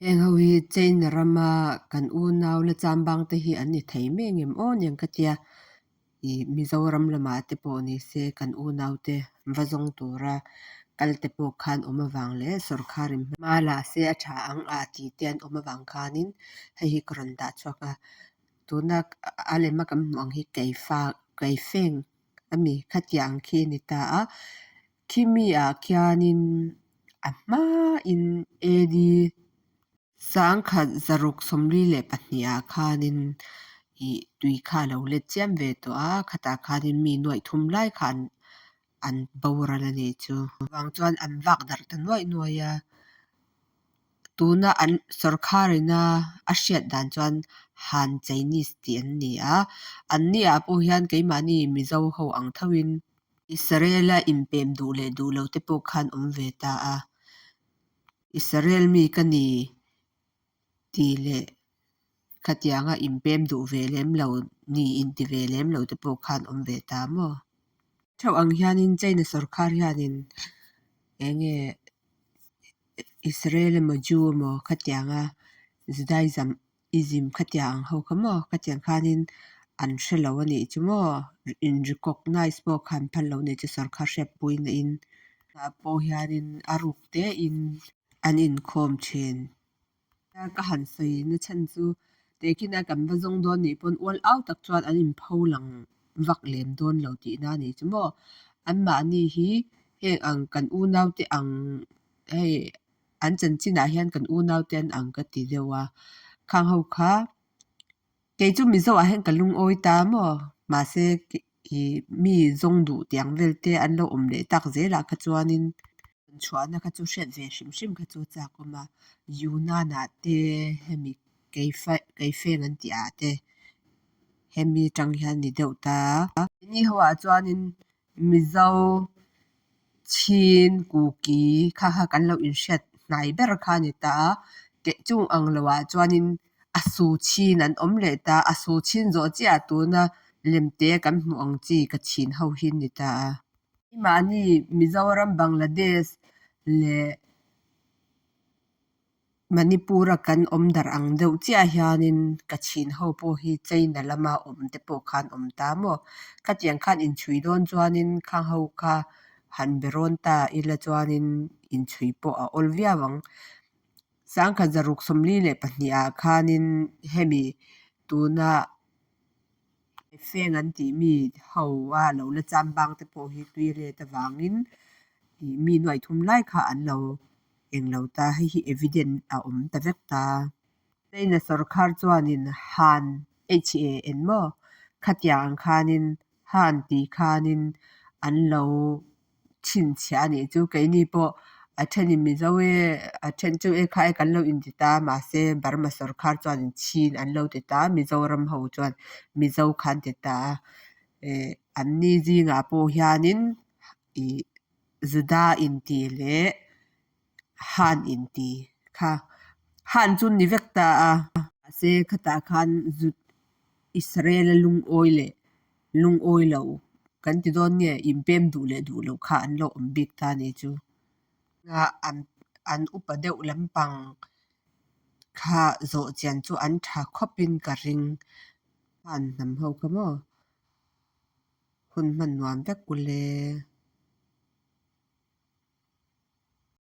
Heng ho hi China rama kan unau la chambang te hi an ni thei mai ang em aw niang ka tia ih Mizoram lamah te pawh ni se kan unau te va zawng tura kal te pawh khan awm avang leh sawrkharin hma la se a tha ang ah tih te an awm avang khanin hei hi ka rawn dah chhuak a tuna a lema kan hmuh ang hi keifa keifeng ami khatiang ang khi a ni ta a khimi ah khianin a hmain A_D sangkhat zaruk sawmli leh pahnih ah khanin ih tui kha a lo let chiam ve tawh a khatah khanin mi nuaih thum lai kha an an boral a nih chu vang chuan an vak darh ta nuaih nuaih a tuna an sawrkhar ina a hriat dan chuan Han Chinese tih an ni a an ni ah pawh hian keimahni Mizo ho ang tho in Israel a inpem duh leh duh lo te pawh khan awm ve ta a Israel mi ka ni tih leh khatianga inpem duh ve lem lo ni inti ve lem lo te pawh khan awm ve ta maw. Theuh ang hianin China sawrkhar hianin eng nge Israel emaw Jew emaw khatianga Judaism ism khatiang ang ho kha maw khatiang khanin an hre lo a nih chu maw in recognize pawh kha an phal lo a nih chu sawrkhar hriatpuina in ah pawh hianin a ruk te in an inkhawm thin. Ka han sawi na chhan chu tehkhin a kan va zawng dawn nih pawn ual au tak chuan an inpho lang vak lem dawn lo tihna a nih chu maw. Anmahni hi heng ang kan unaute ang hei an chanchinah hian kan unaute an ang ka ti deuh a, khang ho kha Kei chu Mizo ah hian ka lungawi ta maw? Mahse ih mi zawng duh tiang vel te an lo awm leh tak zel ah kha chuanin chhuahna kha chu hriat ve hrim hrim kha chu a chak awm a. Yunnan ah te hemi keifeng an tih ah te hemi tang hian ni deuh ta. Keini ho ah chuanin Mizo Chin Kuki kha kha kan lo inhriat hnai ber kha a ni ta a, teh chung ang lo ah chuanin a su chhin an awm leh ta a, a su chhin zawh chiah ah tuna lemte kan hmuh ang chi ka chhin ho hi a ni ta a. Mahni Mizoram Bangladesh leh Manipur a kan awm darh ang deuh chiah hianin Kachin ho pawh hi China lama awm te pawh khan awm ta maw? Khatiang khan inchhui dawn chuanin khang ho kha han be rawn ta ila chuanin inchhui pawh a awl viau ang. Sangkhat zaruk 42 ah khanin hemi tuna feng an tih mi ho a lo la chambang te pawh hi tui let avangin ih mi nuaih thum lai kha an lo Englo ta hei hi evident a awm ta vek ta. China sawrkhar chuanin Han, H-A-N maw? Khatiang ang khanin Han tih khanin an lo chhinchhiah a nih chu. Keini pawh a thenin Mizo e, a then chu e kha e kan lo inti ta mahse Burma sawrkhar chuanin Chin an lo ti ta, Mizoram ho chuan Mizo kha an ti ta a. Eh anni zingah pawh hianin ih Juda inti leh Han inti kha Han chu ni vek ta a. Mahse khatah khan Israel a lungawi leh lungawi lo kan ti dawn nge inpem duh leh duh lo kha an lo awm bik ta ni chu. An upa deuh lampang kha zawh chian chu an tha khawpin ka ring. Han hnam ho kha maw? Hun hman nuam vek ule.